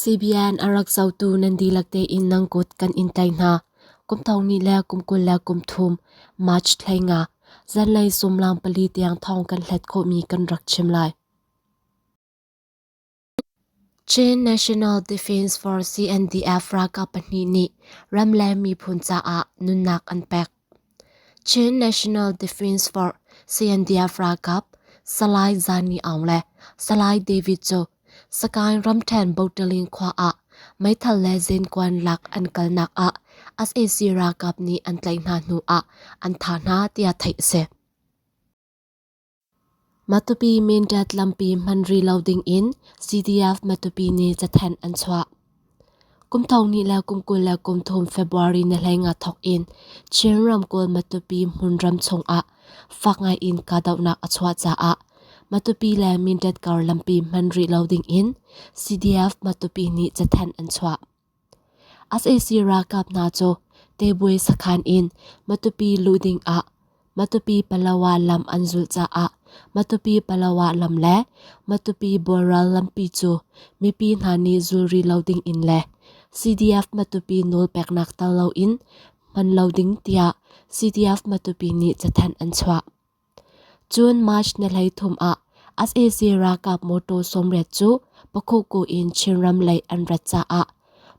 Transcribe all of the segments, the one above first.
CBN a rak zohtu nan dihlak tein nan kut kan in tlaih hna. Kum thong hnih le kum 23 March 15 zanlei sumlam 4 tiang thawng kan hlet khawhmi kan rak chim lai. Chin National Defense Force CNDF ralkap pahnih nih ram le miphun caah nunnak an pek. Chin National Defense Force CNDF ralkap Salai Zani Aung le Salai David cu Sagaing ramṭhen Botalin khua ah meithal le zenkuan lak an kalnak ah sac ralkap nih an tlaih hna hnu ah an thah hna tiah theih a si. Matupi Mindat lampi hman rih lo ding in CDF Matupi nih cathanh an chuah. Kum 20 le kum 23 February ni 15 thawk in Chin ramkulh Matupi hmunram chungah fak ngai in kahdohnak a chuah caah Matupi le Mindat kar lampi hman rih lo ding in CDF Matupi nih cathanh an chuah. Sac ralkap hna cu Tebue sakhan in Matupi luh ding ah Matupi Palawa lam an zulh caah Matupi Palawa lam le Matupi Bualral lampi cu mipi hna nih zul rih lo ding in le CDF Matupi nawl peknak tel loin hman lo ding tiah CDF Matupi nih cathanh an chuah. Cun March ni 33 ah sac ralkap mawṭaw 80 cu Pakhuku in Chinram lei an rat caah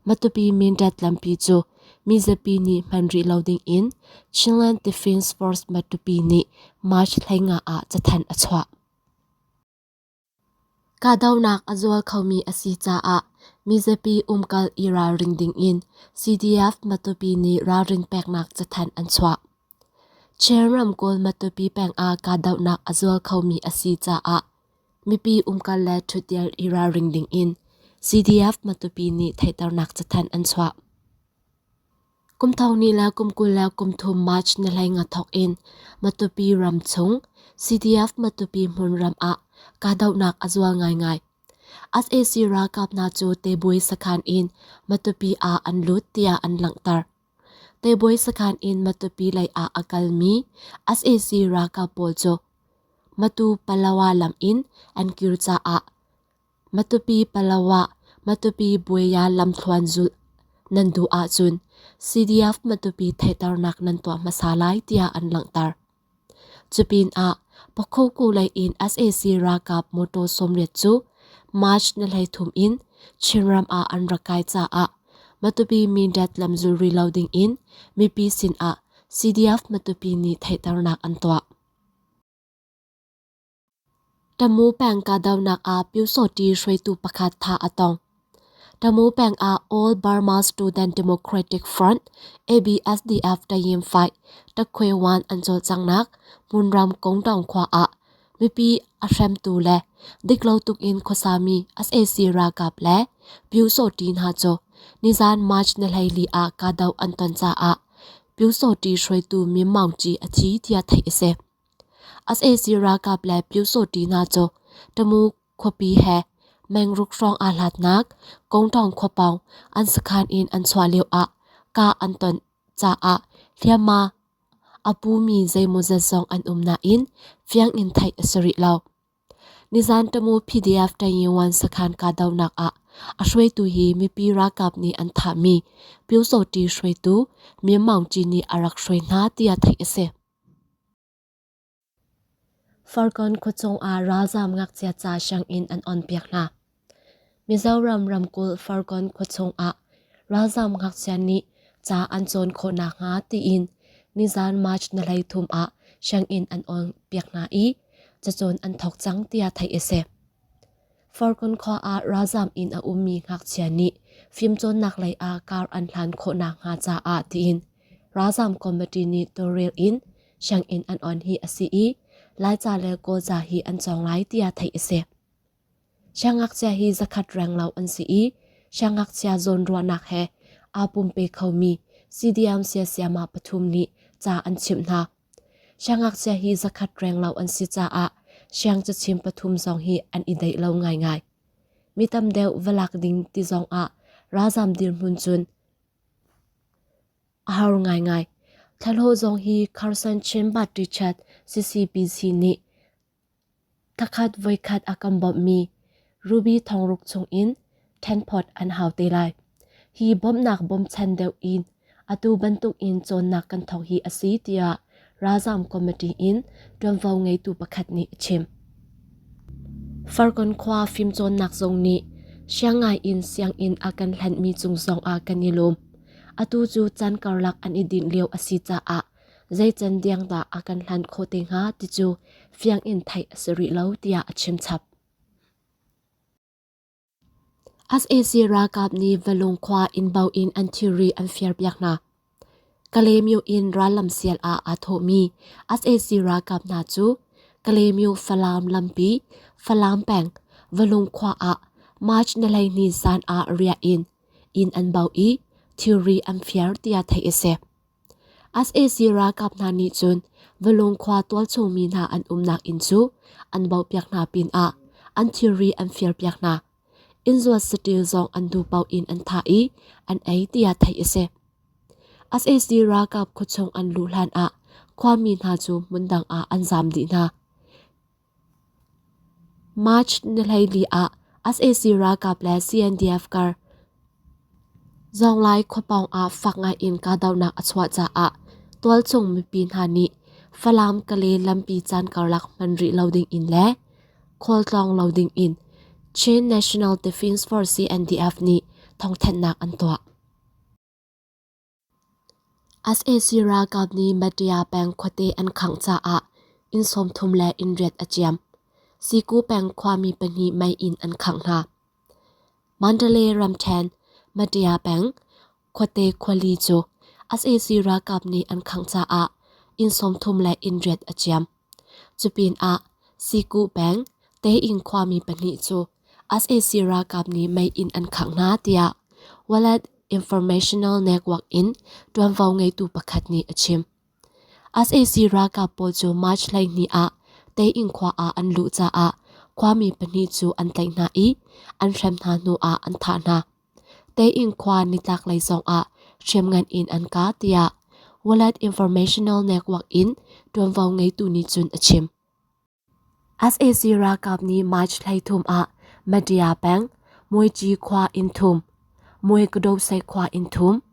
Matupi Mindat lampi cu mizapi nih hman rih lo ding in Chinland Defense Force Matupi nih March 15 ah cathanh a chuah. Kahdohnak a zual khomi a si caah mizapi umkal i ralring dingin CDF Matupi nih ralrin peknak cathanh an chuah. Chin ramkulh Matupi peng ah kahdohnak a zual khomi a si caah mipi umkal le ṭhutdir i ralring dingin CDF Matupi nih theihternak cathanh an chuah. Kum 20 le kum 23 March ni 15 thawk in Matupi ram chung CDF Matupi hmunram ah kahdohnak a zual ngaingai. Sac ralkap hna cu Tebui sakhan in Matupi ah an lut tiah an langhter. Tebui sakhan in Matupi lei ah a kalmi sac ralkap pawl cu Matu Palawa lam in an kir caah Matupi Palawa Matupi Buaya lamthluan zulh nan duh ahcun CDF Matupi theihternak nan tuah hmasa lai tiah an langhter. Cupinah Pakhoku lei in sac ralkap motor 80 cu March ni 33 in Chinram ah an rak kai caah Matupi Mindat lam zul rih lo ding in mipi sin ah CDF Matupi nih theihternak an tuah. Tamu peng kahdohnak ah Pyusawhti hruaitu pakhat thah a tong. Tamu peng ah All Burma Student Democratic Front ABSDF Tayin Fight Takhwe Wan an cawlcanghnak hmunram Kongtaung khua ah mipi a hremtu le diklo tuk in khuasami sac ralkap le Pyusawhti hna cu nizan March ni 14 ah kahdoh an ton caah Pyusawhti hruaitu Min Maung Kyi a thi tiah theih a si. Sac ralkap le Pyusawhti hna cu Tamu khuapi he mengruk hrawng aa hlatnak Kongṭaung khua pawng an sakhan in an chuah lioah kah an ton caah hliamhma a pumi zeimawzat zong an um nain fiang in theih a si rih lo. Nizan Tamu PDF Tayiwan sakhan kahdohnak ah a hruaitu hi mipi ralkap nih an thahmi Pyusawhti hruaitu Myo Maung Kyi nih a rak hruai hna tiah theih a si. Farkawn khuachung ah ralzaam ngakchia ca sianginn an onpiak hna. Mizoram ramkulh Farkawn khuachung ah ralzaam ngakchia nih ca an cawn khawh nakhnga tiin nizaan March ni 33 ah sianginn an onpiak hna i cacawn an thawk cang tiah theih a si. Farkawn khua ah ralzaam inn a ummi ngakchia nih fimcawnnak lei ah kar an hlan khawh nakhnga caah tiin ralzaam committee nih tawlrel in sianginn an on hi a si i Laica le Kawlca hi an cawng lai tiah theih a si. Siangngakchia hi zakhat renglo an si i siangngakchia zawnruahnak he aa pumpe khomi CDM siasiama pathum nih ca an chimh hna. Siangngakchia hi zakhat renglo an si caah siang cachim pathum zong hi an i deih lo ngaingai. Mi tam deuh va lak ding ti zong ah ralzam dirhmun cun a har ngaingai. Thlahlawh zong hi Carson Chin Battery Chat CCBC nih Thakhat voikhat a kan bawmhmi Ruby thongruk chungin ṭhenphawt an hau te lai. Hi bawmhnak bawmchan deuh in atu bantuk in cawnnak kan thawk hi a si tiah ralzaam committee in ṭuanvo ngeitu pakhat nih a chim. Farkawn khua fimcawnnak zung nih siangai in sianginn a kan hlanhmi cung zongah kan i lawm. Atu cu caan karlak an i dinh lio a si caah zei can diang dah a kan hlan khawh te hnga ti cu fiang in theih a si rih lo tiah a chim chap. Sac ralkap nih Valung khua innbo in an thilri an firpiak hna. Kalaymyo in rallam sial ah aa thawhmi sac ralkap hna cu Kalaymyo Falam lampi Falam peng Valung khua ah March ni 12 zan ah riah in inn an bauh i thilri an fir tiah theih a si. Sac ralkap hna nih cun Valung khua tualchung mi hna an umnak inn cu an bauhpiak hna pinah an thilri an firpiak hna. Innzuat saṭil zong an duh paoh in an thah i an ei tiah theih a si. Sac ralkap khuachung an luh hlanah khuami hna cu hmundang ah an zaam dih hna. March ni 14 ah sac ralkap le CNDF kar Zawnglai khuapawng ah fak ngai in kahdohnak a chuah caah tualchung mipi hna nih Falam Kale lampi caan karlak hman rih lo ding in le khualtlawng lo ding in Chin National Defense Force CNDF nih thawngthanhnak an tuah. Sac ralkap nih Matia peng khuate an khangh caah inn 30 le inn riat a ciam. Siku peng khuami pahnih mei in an khangh hna. Mandalay ramṭhen Matia peng khuate khuali cu sac ralkap nih an khangh caah inn 30 le inn riat a ciam. Cupinah Siku peng Tein khuami pahnih cu sac ralkap nih mei in an khangh hna tiah Wallet Informational Network in ṭuanvo ngeitu pakhat nih a chim. Sac ralkap pawl cu March 12 ah Tein khua ah an luh caah khuami pahnih cu an tlaih hna i an hrem hna hnu ah an thah hna. Tein khua nitlaklei zongah hriamngan in an kah tiah Wallet Informational Network in ṭuanvo ngeitu nih cun a chim. Sac ralkap nih March 13 ah Madya peng, Muici khua inn thum, Muikadosai khua inn thum,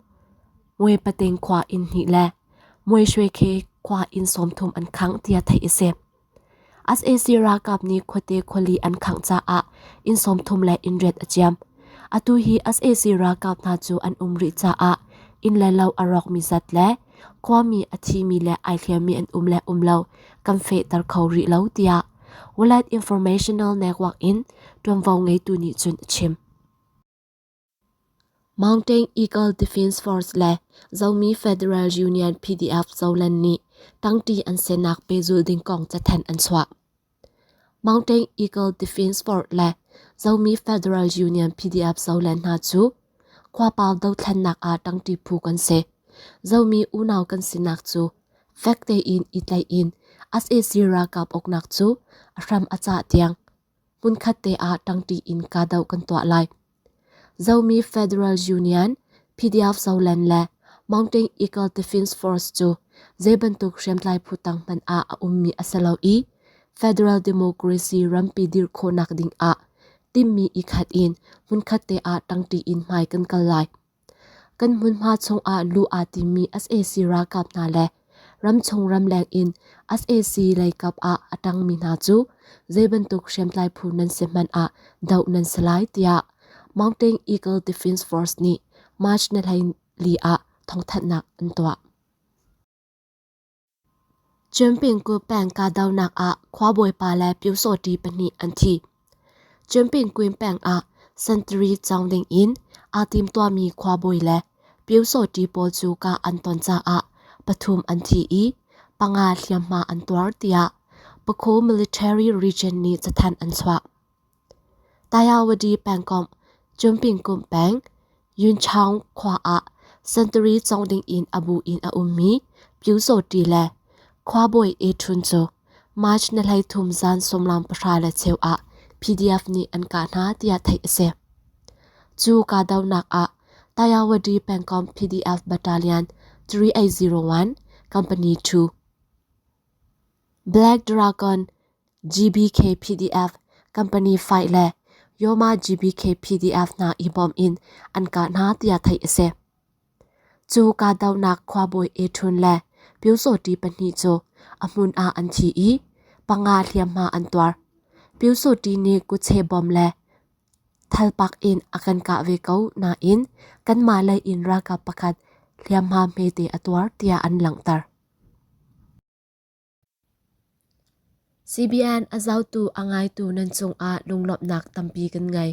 Muipating khua inn hnih le Muishwekhe khua inn 30 an khangh tiah theih a si. Sac ralkap nih khuate khuali an khangh caah inn 30 le inn riat a ciam. Atu hi sac ralkap hna cu an um rih caah inn le lo a rawkmi zat le khuami a thimi le ai hliammi an um le um lo kan fehter kho rih lo tiah World Informational Network in ṭuanvo ngeitu nih cun a chim. Mountain Eagle Defense Force le Zomi Federal Union PDF Zoland nih tangṭi an senak pehzulh ding kong cathanh an chuah. Mountain Eagle Defense Force le Zomi Federal Union PDF Zoland hna cu khuapau dothlennak ah ṭangṭi phu kan si. Zomi unau kan sinak cu fek tein i tlaih in sac ralkap uknak cu a hram a cah tiang hmunkhat te ah ṭangṭi in kahdoh kan tuah lai. Zomi Federal Union, PDF Zoland le Mountain Eagle Defense Force cu zei bantuk hriamtlai phu tang hmanh ah a ummi a si lo i Federal Democracy rampi dirh khawhnak ding ah timhmi i khat in hmunkhat te ah ṭangṭi in hmai kan kal lai. Kan hmunhma chungah luh aa timmi sac ralkap hna le ramchung ramleng in sac leikap ah a ṭangmi hna cu zeibantuk hriamtlai phu nan si hmanh ah doh nan si lai tiah Mountain Eagle Defense Force nih March ni 14 ah thawngthanhnak an tuah. Cunpingku peng kahdohnak ah khuabawipa le pyusawṭi pahnih an thi. Cunpingkwin peng ah sentari cawng ding in aa timtuahmi khuabawi le pyusawṭi pawl cu kah an ton caah pathum an thi i panga hliamhma an tuar tiah Paku Military Region nih cathanh an chuah. Tayawadi pengkomh Cunpingkum peng Yunchaung khua ah sentari cawng dingin a bu in a ummi Pyusawṭi le khuabawi E Htun cu March ni 13 zan 16:15 ah PDF nih an kah hna tiah theih a si. Cu kahdohnak ah Tayawadi pengkomh PDF Battalion 3801 Company 2 Black Dragon GBK PDF Company 5 le Yoma GBK PDF hna i bawm in an kah hna tiah theih a si. Cu kahdohnak khuabawi E Htun le Pyusawhti pahnih cu a hmun ah an thi i panga hliamhma an tuar. Pyusawhti nih kutche bom le thalpak in a kan kah ve ko nain kanmah lei in ralkap pakhat hliamhma hmete a tuar tiah an langhter. CBN a zohtu a ngaitu nan cungah lunglawmhnak tampi kan ngei.